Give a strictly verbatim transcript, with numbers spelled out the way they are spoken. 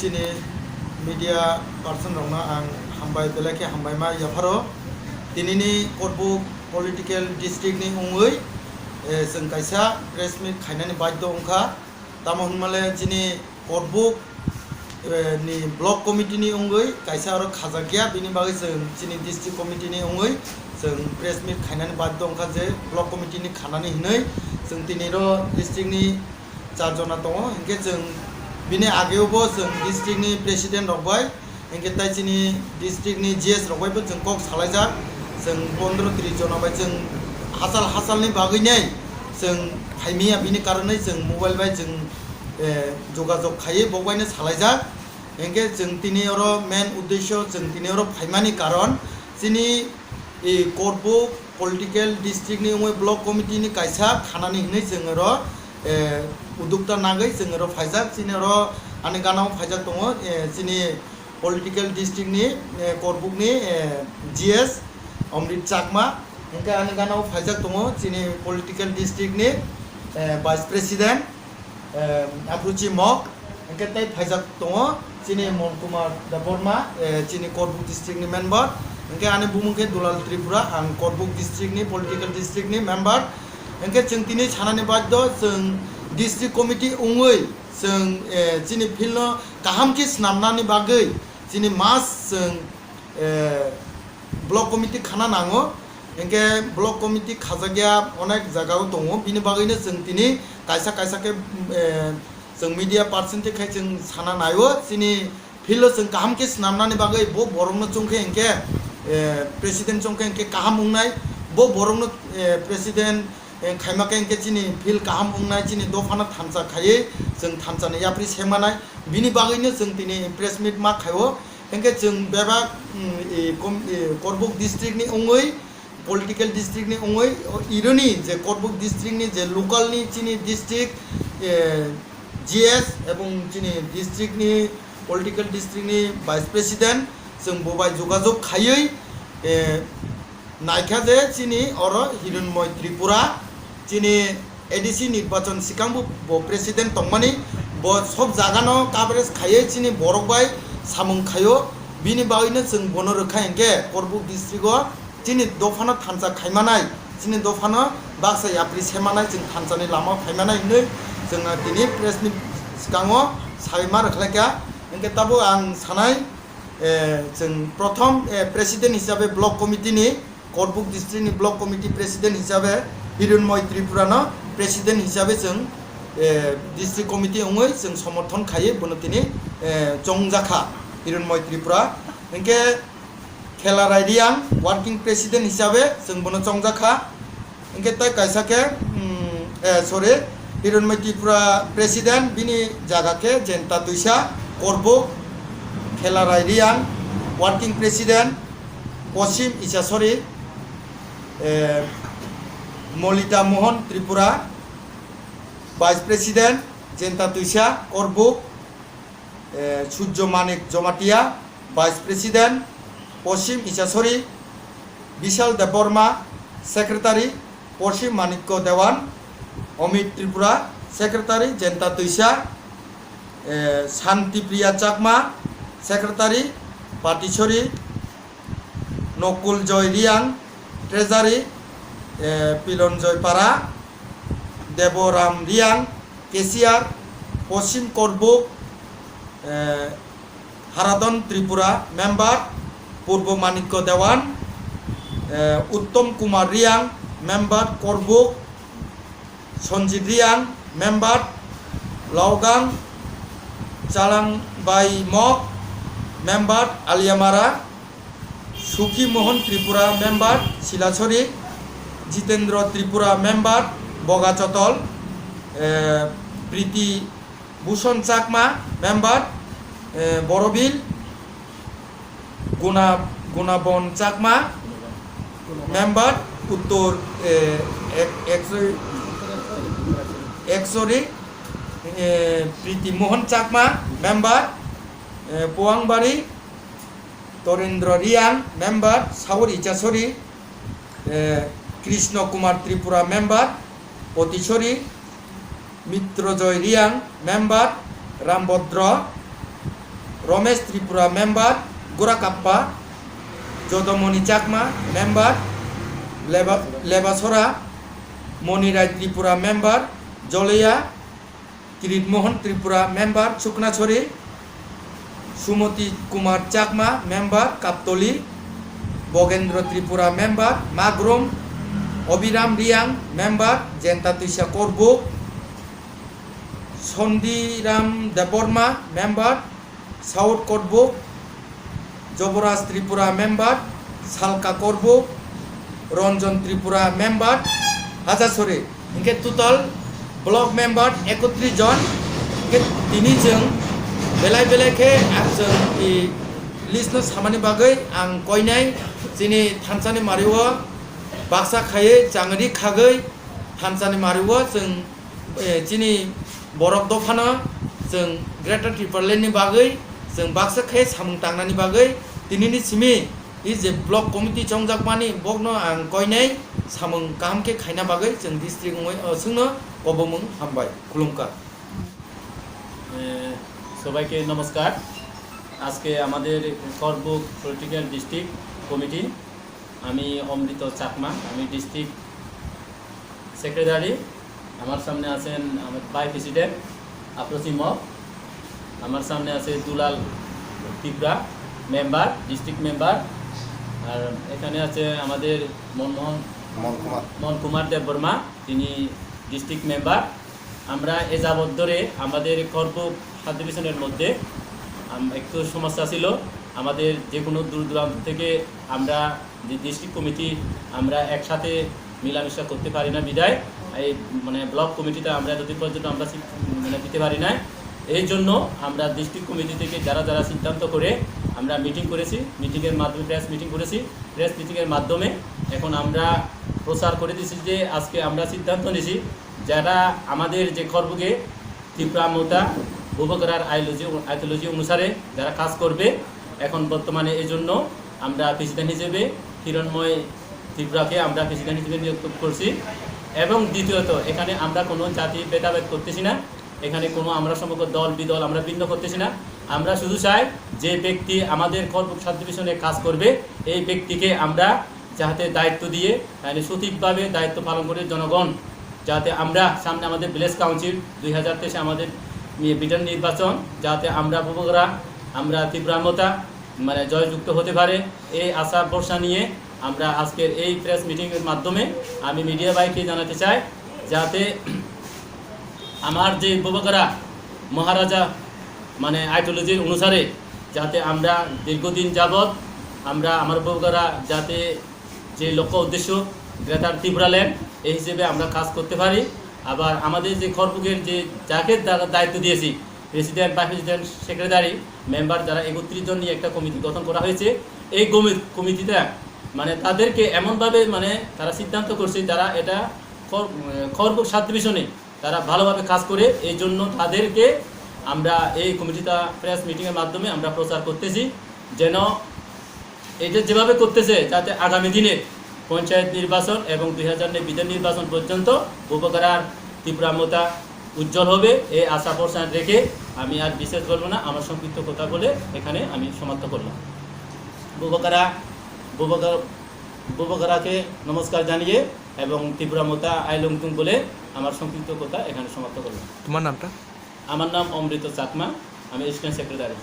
Chini media person rokno ang hambai, belai khe hambai ma yapharo. Tinini Korbuk political district ni wngwi, eh, chwng kaisa press meet khainani baidhyo wngkha. Tamo hwnmale chini Korbuk, eh, ni block committee ni wngwi kaisa oro khajakya, bini bagwi chwng chini district committee ni wngwi chwng press meet khainani baidhyo wngkha je block committee ni khanani hwnwi chwng tini ro district ni char jona tongo, hinkhe chwng bini ageo bo chwng district ni president rok bai, hinkhe tai chini district ni G S rok bai bo chwng kok salaijak, chwng pondro tris jona bai chwng hachal hachalni bagwi nei chwng phaimiya, bini karonwi chwng mobile bai chwng, eh, jogajog khaiwi bo baino salaijak. Hinkhe chwng tini oro main uddesho chwng tini oro phaimani karon chini e, Korbuk political district ni wngwi block committee ni kaisa khanani hinwi chwng oro, eh, udukta nagwi chwng oro phaijak. Chini oro ani gana o phaijak tongo, eh, chini political district ni, eh, Korbuk ni, eh, G S Amrit Chakma. Hinkhe ani gana o phaijak tongo chini political district ni, eh, vice president, eh, Aphuchi Mok, hinkhe tei phaijak tongo chini Mon Kumar Debbarma, eh, chini Korbuk district ni member, hinkhe ani bumung khe Dulal Tripura, ang Korbuk district ni political district ni member, hinkhe chwng tini sanani baidhyo chwng district committee wngwi chwng, eh, chini field no kaham khe swnamnani bagwi chini mas chwng, eh, block committee khana nango, hinkhe block committee khajakya onek jagao tongo, bini bagwino chwng tini kaisa kaisa khe, eh, chwng media person tei khai chwng sana naio, chini field o chwng kaham khe swnamnani bagwi bo borokno chwngkhe hinkhe, eh, president chwngkhe hinkhe kaham wngnai, bo borokno, eh, president, eh, khaima khe hinkhe chini field kaham wngnai, chini dophano thansa khaiwi chwng thansani yapri semanai, bini bagwino chwng tini press meet ma khaio. Hinkhe chwng bebak, mm, e, kom-, e, Korbuk district ni wngwi, political district ni wngwi, o, ironi je Korbuk district ni je local ni chini district, e, G S ebong chini district ni political district ni vice president chwng bo bai jogajog khaiwi, e, naikha je chini oro Hironmoy Tripura, chini A D C nirbachon swkang bo, bo president tongmani, bo sob jagano coverage khaiwi chini borok bai samung khaio, bini bagwino chwng bono rwkha hinkhe Korbuk district o chini dophano thansa khaimanai, chini dophano baksa yapri semanai, chwng thansani lama phaimanai hinwi chwng tini press ni swkango sawi ma rwkhlaikha. Hinkhe tabuk ang sanai, eh, chwng prothom, eh, president hisabe block committee ni, Korbuk district ni block committee president hisabe Hironmoy Tripura no president hisabe chwng, eh, district committee wngwi chwng somorthon khaiwi bono tini, eh, chongjakha Hironmoy Tripura. Hinkhe Khela Rai Riang working president hisabe chwng bono chongjakha. Hinkhe tei kaisa khe, mm, eh, sorry, Hironmoy Tripura president, bini jaga khe Jenta Twisa, Korbuk, Khela Rai Riang, working president, Posim Isasori, eh, Molita Mohan Tripura, vice president, Jenta Twisa, Korbuk, eh, Surjo Manik Jomatia, vice president, Posim Isasori, Bishal Debbarma, secretary, Posim Manikko Dewan, Omit Tripura, secretary, Jenta Twisa, eh, Santi Priya Chakma, secretary, Patisori, Nokul Joy Riang, treasury, eh, Pilon Joy Para, Deboram Riang, cashier, Posim Korbuk, eh, Haradon Tripura, member, Purbo Manikko Dewan, eh, Uttom Kumar Riang, member, Korbuk, Sonjit Riang, member, Laogang, Chalangbai Mok, member, Aliamara, Sukhi Mohan Tripura, member, Silachori, Jitendra Tripura, member, Bogachotol, eh, Priti Bhushon Chakma, member, eh, Borobil, Guna, Gunabon Chakma, member, Uttor, eh, ek-, ekso-, Eksori, eh, Priti Mohan Chakma, member, eh, Powangbari, Torendra Riang, member, Saur Ichasori, eh, Krishna Kumar Tripura, member, Potisori, Mitrojoy Riang, member, Rambodro, Romesh Tripura, member Gorakappa, Jodomoni Chakma, member Leba-, Lebasora, Monirai Tripura, member Joleya, Kirit Mohan Tripura, member Chuknachori, Sumoti Kumar Chakma, member Kaptoli, Bogendra Tripura, member Magrum, Obiram Riang, member Jenta Tuisa Korbuk, Sondiram Debbarma, member South Korbuk, Joboraj Tripura, member Salka Korbuk, Ranjan Tripura, member Hajasori. Hingke total block member ekotris jon. Hingke tini chwng belai belai khe ang chwng i list no samani bagwi ang koinai chini thansani mario baksa khaiwi changri khagwi thansani mario chwng, eh, chini borok dophano chwng Greater Tipraland ni bagwi chwng baksa khe samung tangnani bagwi tinini simi i je block committee chongjakmani bokno ang koinai samung kaham khe khaina bagwi chwng district wngwi, o, chwngno kobomung hambai khulumkha. এ, সবাইকে নমস্কার। আজকে আমাদের Karbook political district committee, আমি অমৃত চাকমা, আমি district secretary. আমার সামনে আছেন আমার ভাইস প্রেসিডেন্ট আফরোজ ইমক, আমার সামনে আছে দুলাল ত্রিপুরা, মেম্বার, ডিস্ট্রিক্ট মেম্বার। আর এখানে আছে আমাদের মনমোহন মন কুমার। মন কুমার দেববর্মা, তিনি ডিস্ট্রিক্ট মেম্বার। আমরা এ যাবৎ ধরে আমাদের করবুক সাব ডিভিশনের মধ্যে আম-, একটু সমস্যা ছিল। আমাদের যে কোনো দূর দূরান্ত থেকে আমরা যে ডিস্ট্রিক্ট কমিটি, আমরা একসাথে মিলামিশা করতে পারি না বিধায় এই, মানে, ব্লক কমিটিতে আমরা এতদিন পর্যন্ত আমরা সিট, মানে, দিতে পারি না। এই জন্য আমরা ডিস্ট্রিক্ট কমিটি থেকে যারা যারা সিদ্ধান্ত করে আমরা মিটিং করেছি, মিটিংয়ের মাধ্যমে, প্রেস মিটিং করেছি। প্রেস মিটিংয়ের মাধ্যমে এখন আমরা প্রচার করে দিছি যে আজকে আমরা সিদ্ধান্ত নিছি, যারা আমাদের যে করবুকে ত্রিপুরা মতা বুবাগ্রার আইডিওলজি, আইডিওলজি অনুসারে যারা কাজ করবে, এখন বর্তমানে এই জন্য আমরা প্রেসিডেন্ট হিসেবে হিরণময় ত্রিপুরাকে আমরা প্রেসিডেন্ট হিসেবে নিয়োগ করছি। এবং দ্বিতীয়ত, এখানে আমরা কোনো জাতি ভেদাভেদ করতেছি না, এখানে কোনো আমরা সম্পর্ক দল বিদল আমরা ভিন্ন করতেছি না। আমরা শুধু চাই যে ব্যক্তি আমাদের করবুক সাব ডিভিশনে কাজ করবে, এই ব্যক্তিকে আমরা যাতে দায়িত্ব দিয়ে, মানে, সঠিকভাবে দায়িত্ব পালন করে জনগণ, যাতে আমরা সামনে আমাদের ভিলেজ কাউন্সিল দুই হাজার তেইশে আমাদের নি-, বিধান নির্বাচন, যাতে আমরা বুবাগ্রা, আমরা ত্রিপুরা মতা, মানে, জয়যুক্ত হতে পারে, এই আশা ভরসা নিয়ে আমরা আজকের এই প্রেস মিটিংয়ের মাধ্যমে আমি মিডিয়া ভাইকে জানাতে চাই, যাতে আমার যে বুবাগ্রা মহারাজা, মানে, আইডিওলজির অনুসারে যাতে আমরা দীর্ঘদিন যাবৎ আমরা আমার বুবাগ্রা যাতে যে লক্ষ্য উদ্দেশ্য গ্রেটার ত্রিপুরাল্যান্ড এই হিসেবে আমরা কাজ করতে পারি। আবার আমাদের যে করবুকের যে যাকে দা-, দায়িত্ব দিয়েছি, president, vice president, secretary, member, যারা একত্রিশ জন নিয়ে একটা কমিটি গঠন করা হয়েছে, এই কমি-, কমিটিটা, মানে, তাদেরকে এমনভাবে, মানে, তারা সিদ্ধান্ত করছে, যারা এটা কর-, করবুক সাব ডিভিশনে তারা ভালোভাবে কাজ করে, এই জন্য তাদেরকে আমরা এই কমিটিটা প্রেস মিটিংয়ের মাধ্যমে আমরা প্রচার করতেছি, যেন এটা যেভাবে করতেছে, যাতে আগামী দিনে পঞ্চায়েত নির্বাচন এবং দুই হাজার বিধান নির্বাচন পর্যন্ত বুবাগ্রার ত্রিপুরা মতা উজ্জ্বল হবে, এই আশা ভরসা রেখে আমি আর বিশেষ বলবো না, আমার সংক্ষিপ্ত কথা বলে এখানে আমি সমাপ্ত করলাম। বুবাগ্রা, বুবাগ্রা, বুবাগ্রাকে নমস্কার জানিয়ে এবং ত্রিপুরা মতা আইলংতুং বলে আমার সংক্ষিপ্ত কথা এখানে সমাপ্ত করলাম। তোমার নামটা? আমার নাম অমৃত চাকমা, আমি অ্যাসিস্ট্যান্ট সেক্রেটারি।